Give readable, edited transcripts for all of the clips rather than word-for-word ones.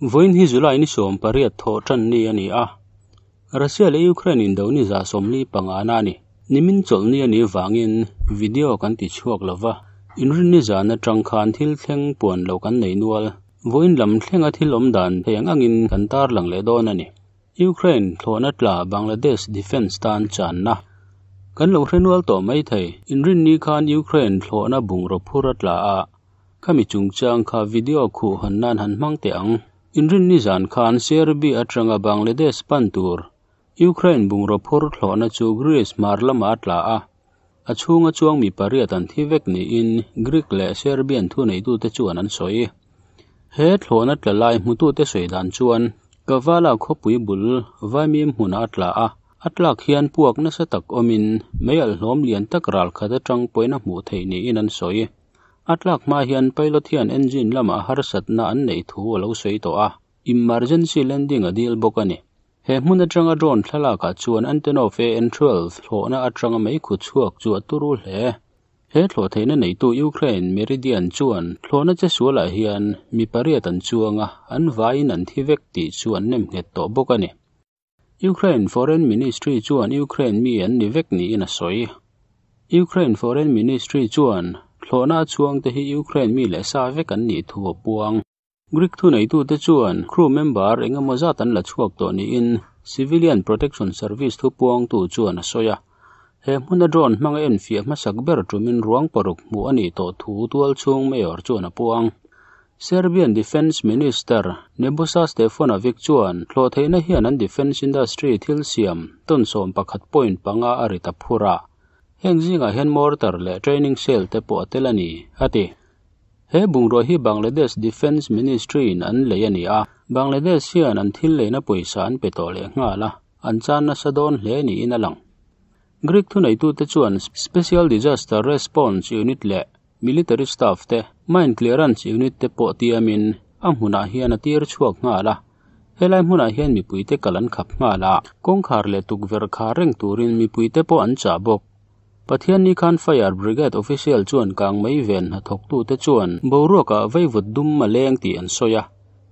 Vawiin hi July ni 18 thawh tan ni a ni a. Russia leh Ukraine indo ni 45 na a ni. Nimin chawlh ni a nih vangin video kan ti chhuak lova. Inrinni zan atang khan thil thleng puan lo kan nei nual. Vawiin lam thlenga thil awm dan thei ang angin kan tarlang leh dawn a ni. Ukraine thlawhna tla Bangladesh defence tan channa. Kan lo hre nual tawh mai thei. Inrinni khan Ukraine thlawhna bungraw phur a tla a. Khami chungchang kha video khuh hawn nan han hmang teh ang. Inrinni zan khan Serbia atanga Bangladesh pan tur Ukraine bungraw phur thlawhna chu Greece hmar lamah a tla a. A chhunga chuang mi pariat an thi vek niin Greek leh Serbian thuneitute chuan an sawi. He thlawhna tla lai hmutute sawi dan chuan Kavala khawpui bul Vaimim hmunah a tla a, a tlak hian puak nasa tak awmin mei alh hlawm lian tak ral khat atang pawhin a hmuh theih niin an sawi. A tlak hma hian pilot hian engine lamah harsatna an neih thu a lo sawi tawh a, emergency landing a dil bawk a ni. He hmun atanga drone thlalakah chuan Antonov AN-12 thlawhna atanga mei khu chhuak chu a turu hle. He thlawh theihna neitu Ukraine Meridian chuan thlawhna che sualah hian mi pariat an chuang a, an vaiin an thi vek tih chu an nem nghet tawh bawk a ni. Ukraine Foreign Ministry chuan Ukraine mi an ni vek niin a sawi. Ukraine Foreign Ministry chuan thlawhna a chuangte hi Ukraine mi leh sa vek an nih thu a puang. Greek thuneitute chuan crew member eng emaw zat an la chhuak tawh niin Civilian Protection Service thupuangtu chuan a sawi a. He hmuna drone hmanga enfiah hmasak ber tumin ruang paruk hmuh a nih tawh thu tualchhung mayor chuan a puang. Serbian Defence Minister Nebojsa Stefanovic chuan thlawh theihna hian an defence industry thil siam tawn 11.5 a ri ta phur a. Heng zingah hian mortar leh training cell te pawh a tel a ni, a ti. He bungrua hi Bangladesh Defence Ministry in an lei a ni a, Bangladesh hian an thil leina pawisa an pe tawh leh nghal a, an chan nasa dawn hle niin a lang. Greek thuneitute chuan Special Disaster Response Unit leh Military Staff te, Mine Clearance Unit te pawh tiamin a hmunah hian a tir chhuak nghal a. Helai hmunah hian mipuite kal an khap nghal a, kawngkhar leh tukverh khar reng turin mipuite pawh an chah bawk. Pathianni khan Fire Brigade official chuan kang mai ven hnathawktute chuan boruakah vaivut dum a leng tih an sawi a.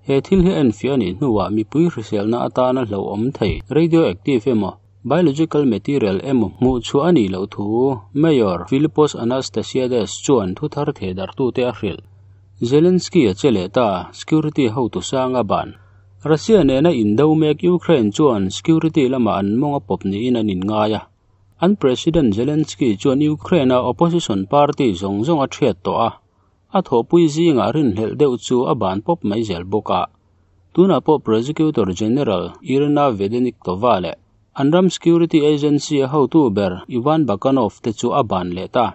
He thil hi a enfiah a nih hnuah mipui hriselna atana hlauhawm thei radioactive emaw, biological material emaw hmuh chhuah a nih loh thu Mayor Philippos Anastasiades chuan thu thar thehdarhtute a hrilh. Zelensky a che leh ta, security hotu sanga ban. Russia nena indo mek Ukraine chuan security lamah an mawng a pawp niin an inngai a. An President Zelensky chuan Ukraine-a opposition party zawng zawng a thiat tawh a, a thawhpui zingah rinhlelh deuh chu a ban pawp mai zel bawk a. Tunah pawh Prosecutor General Irina Venediktova leh an ram security agency a hotu ber Ivan Bakanov te chu a ban leh ta.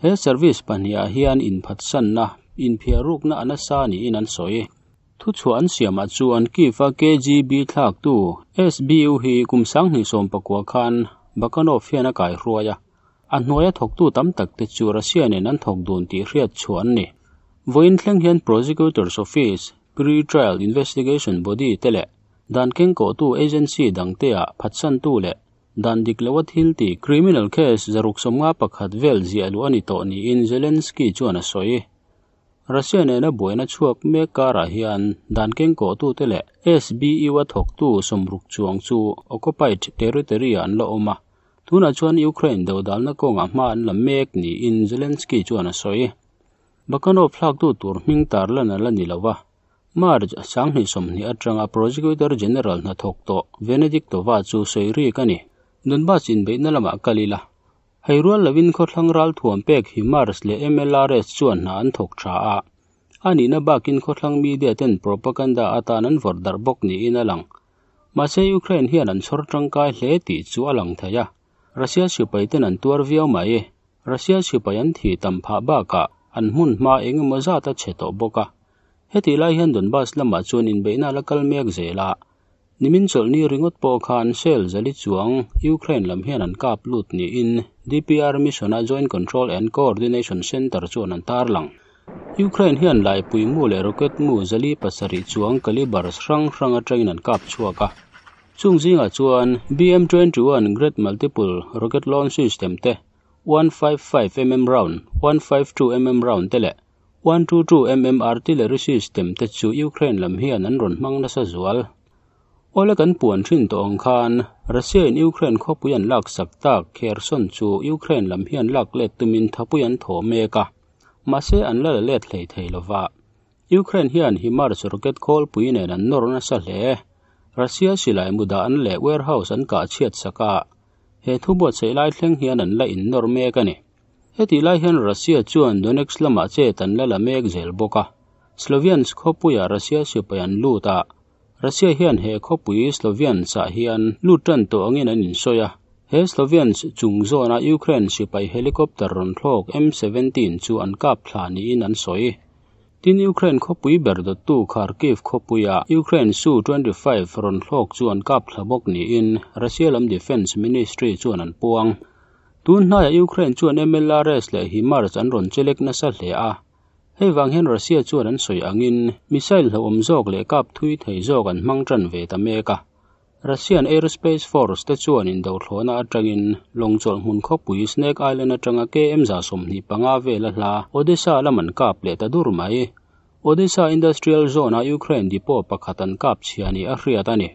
He service pahnihah hian inphatsanna, inphiarrukna a nasa niin an sawi. Thuchhuah an siamah chuan Kyiv-a KGB thlaktu SBU hi kum 2019 khan Bakanov hian a kaihruai a, a hnuaia thawktu tam tak te chu Russia nen an thawk dun tih hriat chhuah an ni. Vawiin thleng hian Prosecutor's Office, Pre-Trial Investigation Body te leh dan kengkawhtu agency dangteah phatsantu leh dan dik loa thil tih criminal case 651 vel ziah luh a ni tawh niin Zelensky chuan a sawi. Russia nena buaina chhuak mek karah hian dan kengkawhtute leh SBU a thawktu sawmruk chuang chu occupied territory ah an la awm a. Tunah chuan Ukraine dodalna kawngah hma an la mek niin Zelensky chuan a sawi. Bakanov thlaktu tur hming tarlan a la ni lo a. March 2020 atanga Prosecutor General hnathawk tawh Venediktova chu sawi rik a ni. Donbas inbeihna lamah kal ila. Hei rual lovin khawthlang ral thuam pek hi Mars leh MLRS chuan hna an thawk tha a. A nihna bakin khawthlang media ten propaganda atan an vawrh darh bawk niin a lang. Mahse Ukraine hian an chhawr tangkai hle tih chu a lang thei a. Russia sipai ten an tuar viau mai. Russia sipai an thi tam phah bakah an hmun hma eng emaw zat a chhe tawh bawk a. Hetih lai hian Donbas lamah chuan inbeihna la kal mek zel a. Nimin chawlhni ringawt pawh khan shell zali chuang Ukraine lam hian an kap lut niin DPR Mission-a Joint Control and Coordination Center chuan an tarlang. Ukraine hian laipui mu leh rocket mu zali pasarih chuang calibers hrang hrang atangin an kap chhuak a. Chung zingah chuan BM-21 Grad Multiple Rocket Launch System te, 155mm round, 152mm round te leh. 122 mm artillery system te chu Ukraine lam hian an rawn hmang nasa zual. Awle kan puan thin tawh ang khan Russia in Ukraine khawpui an lak sak tak Kherson chu Ukraine lam hian lak let tumin thapui an thawh mek a, mahse an la la let hlei thei lova. Ukraine hian HIMARS rocket khawlpui nen an nawr nasa hle. Russia silai mu dah an leh warehouse an kah chhiat sak a, he thu buatsaih lai thleng hian an la innawr mek a ni. Hetih lai hian Russia chuan Donetsk lamah chet an la la mek zel bawk a, Sloviansk khawpuiah Russia sipai an lut a, Russia hian he khawpui Sloviansk-ah hian lut tan tawh angin an insawi a, he Sloviansk chung zawna Ukraine sipai helicopter rawn thlawk M-17 chu an kap thla niin an sawi. Tin, Ukraine khawpui ber dawttu Kharkiv khawpuia Ukraine Su-25 rawn thlawk chu an kap thla bawk niin Russia lam Defence Ministry chuan an puang. Tun hnaiah Ukraine chuan MLRS leh HIMARS an rawn chelek nasa hle a. Hei vang hian Russia chuan an sawi angin missile hlauhawm zawk leh kap thui thei zawk an hmang tan ve ta mek a. Russian Aerospace Force te chuan indothlawhna atangin lawng chawlhhmun khawpui Snake Island atanga KM 25 vela hla Odesa lam an kap leh ta dur mai. Odesa Industrial Zone-a Ukraine depot pakhat an kap chhia ni a hriat a ni.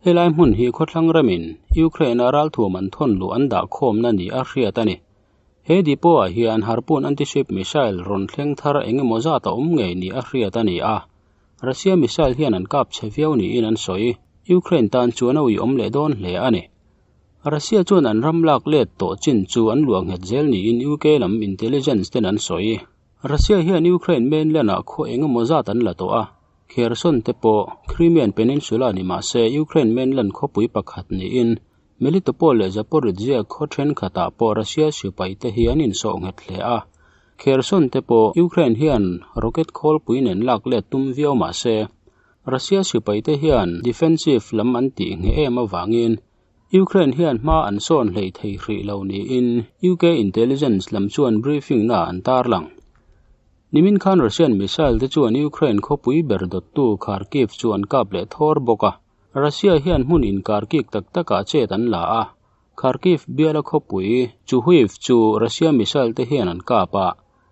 Helai hmun hi khawthlang ramin Ukraine-a ralthuam an thawn luh an dah khawmna ni a hriat a ni. He depot-ah hian Harpoon anti-ship missile rawn thleng thar eng emaw zat a awm ngei ni a hriat a ni a. Russia missile hian an kap chhe viau niin an sawi. Ukraine tan chuan a uiawm leh dawn hle a ni. Russia chuan an ram lak let tawh chin chu an luah nghet zel niin UK lam intelligence ten an sawi. Russia hian Ukraine mainland ah khaw eng emaw zat an la tawh a, Kherson te pawh Crimean Peninsula ni mah se Ukraine mainland khawpui pakhat niin Melitopol leh Zaporizhzhia khaw thenkhatah pawh Russia sipai te hi an insawh nghet hle a. Kherson te pawh Ukraine hian rocket khawlpui nen lak let tum viau mah se, Russia sipai te hian defensive lam an tih ngheh em avangin Ukraine hian hma an sawn hlei thei hrih lo niin UK intelligence lam chuan briefing na an tarlang. Nimin khan Russian missile te chuan Ukraine khawpui ber dawttu Kharkiv chu an kap leh thawr bawk a. Russia hian hmun inkarkik tak takah chet an la a, Kharkiv biala khawpui Chuhuiv chu Russia missile te hian an kap a,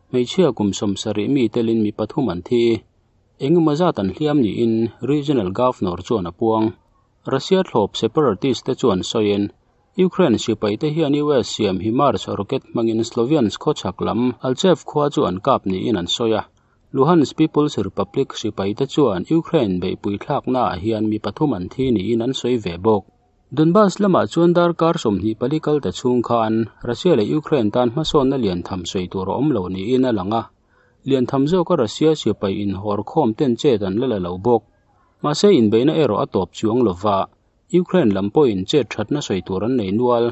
hmeichhia kum 70 mi telin mi pathum an thi. Engemaw zat an hliam niin Regional Governor chuan a puang. Russia thlawp separatist te chuan sawiin, Ukraine sipai te hian US siam HIMARS rocket hmangin Sloviansk khawchhak lam Alchev khua chu an kap niin an sawi a. Luhansk People's Republic sipai te chuan Ukraine beihpui thlaknaah hian mi pathum an thi niin an sawi ve bawk. Donbas lamah chuan darkar 24 kal ta chhung khan Russia leh Ukraine tan hmasawnna lian tham sawi tur a awm lo niin a lang a. Lian tham zawka Russia sipai inhawr khawm ten chet an la la lo bawk. Mahse inbeihna erawh a tawp chuang lova, Ukraine lam pawhin chet thatna sawi tur an nei nual.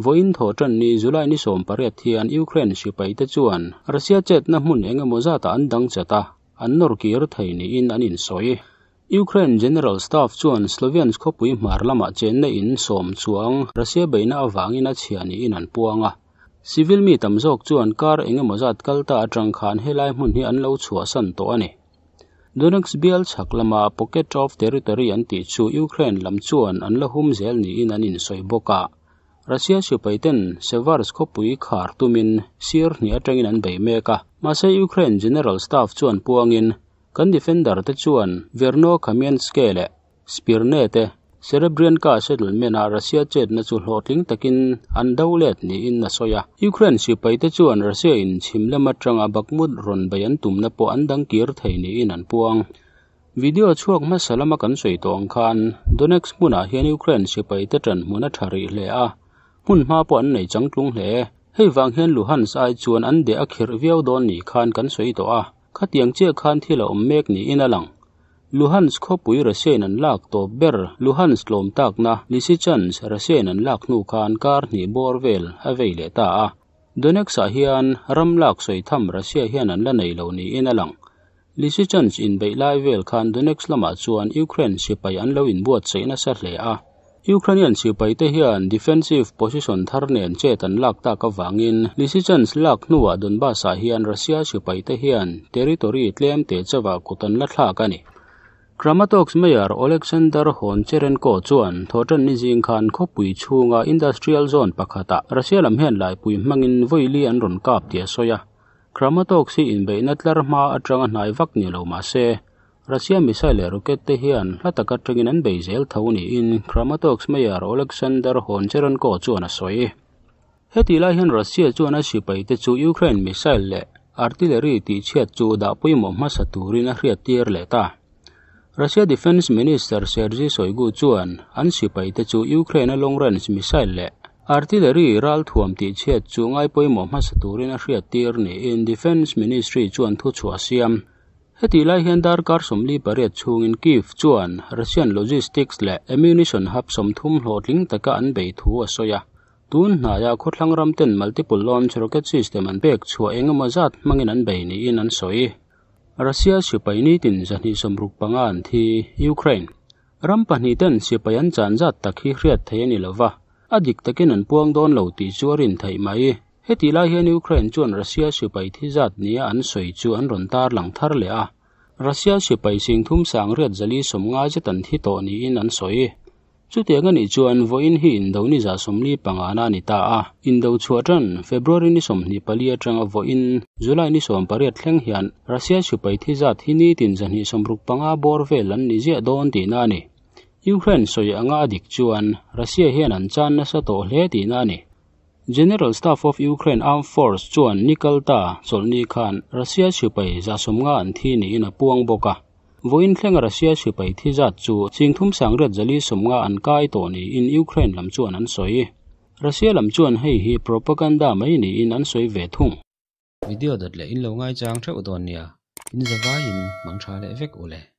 Vawiin thaw tan ni July ni 18 hian Ukraine sipai te chuan Russia chetna hmun eng emaw zatah an dang chat a, an nawr kir thei niin an insawi. Ukraine General Staff chuan Sloviansk khawpui hmar lamah chenna in sawm chuang Russia beihna avangin a chhia niin an puang a. Civil mi tam zawk chuan kar eng emaw zat kal ta atang khan helai hmun hi an lo chhuahsan tawh a ni. Donetsk bial chhak lama pocket of territory an tih chu Ukraine lam chuan an la hum zel niin an insawi bawk a. Russia sipai ten Seversk khawpui khar tumin sir hnih atangin an bei mek a. Mahse Ukraine General Staff chuan puangin kan defender te chuan Verno-Kamianske leh Spirne te Serebryanka settlement-ah Russia chetna chu hlawhtling takin an do let niin a sawi a. Ukraine sipai te chuan Russia in chhim lam atanga Bakhmut rawn bei an tumna pawh an dang kir thei niin an puang. Video chhuak hmasa lama kan sawi tawh ang khan Donetsk hmunah hian Ukraine sipai te tan hmun a tha rih hle a, hmun hma pawh an nei changtlung hle. Hei vang hian Luhansk ai chuan an deh a khirh viau dawn ni khan kan sawi tawh a, khatiang chiah khan thil a awm mek niin a lang. Luhansk khawpui Russian an lak tawp ber Luhansk tlawm takna Lysychansk Russian an lak hnu khan kar hnih bawr vel a vei leh ta a. Donetsk-ah hian ram lak sawi tham Russia hian an la nei lo niin a lang. Lysychansk inbeih lai vel khan Donetsk lamah chuan Ukraine sipai an lo inbuatsaih nasa hle a. Ukrainian sipai te hian defensive position thar nen chet an lak tak avangin Lysychansk lak hnuah Donbas-ah hian Russia sipai te hian territory tlem te chauhah kut an la thlak a ni. Kramatorsk Mayor Oleksandr Honcharenko chuan thawhtan ni zing khan khawpui chhunga industrial zone pakhatah Russia lam hian laipui hmangin vawi li an rawn kap tih a sawi a. Kramatorsk hi inbeihna tlar hma atanga hnai vak ni lo mah se, Russia missile leh rocket te hian hla tak atangin an bei zel tho niin Kramatorsk Mayor Oleksandr Honcharenko chuan a sawi. Hetih lai hian Russia chuan a sipai te chu Ukraine missile leh artillery tihchhiat chu dah pawimawh hmasa turin a hriattir leh ta. Russia Defence Minister Sergei Shoigu chuan an sipai te chu Ukraine-a long range missile leh artillery ralthuam tihchhiat chu ngai pawimawh hmasa turin a hriattir niin Defence Ministry chuan thuchhuah a siam. Hetih lai hian darkar 48 chhungin Kyiv chuan Russian logistics leh ammunition hub 30 hlawhtling taka an bei thu a sawi a. Tun hnaiah khawthlang ram ten multiple launch rocket system an pek chhuah eng emaw zat hmangin an bei niin an sawi. Russia sipai nitin 265 an thi, Ukraine. Ram pahnih ten sipai an chan zat tak hi hriat theih a ni lova, a dik takin an puang dawn lo tih chu a rin theih mai. Hetih lai hian Ukraine chuan Russia sipai thi zat nia an sawi chu an rawn tarlang thar leh a. Russia sipai 3850 zet an thi tawh niin an sawi. Chutiang a nih chuan vawiin hi indo ni 45 na a ni ta a, indo chhuah tan February ni 24 atanga vawiin July ni 18 thleng hian Russia sipai thi zat hi nitin 265 bawr vel an ni ziah dawn tihna a ni. Ukraine sawi anga a dik chuan Russia hian an chan nasa tawh hle tihna a ni. General Staff of Ukraine Armed Force chuan ni kal ta chawlhni khan Russia sipai 150 an thi niin a puang bawk a. Vawiin thlenga Russia sipai thi zat chu 3650 an kai tawh niin Ukraine lam chuan an sawi. Russia lam chuan hei hi propaganda mai niin an sawi ve thung. Video dawt leh in lo ngaichang theuh dawn nia, in zavaiin mang tha leh vek ule.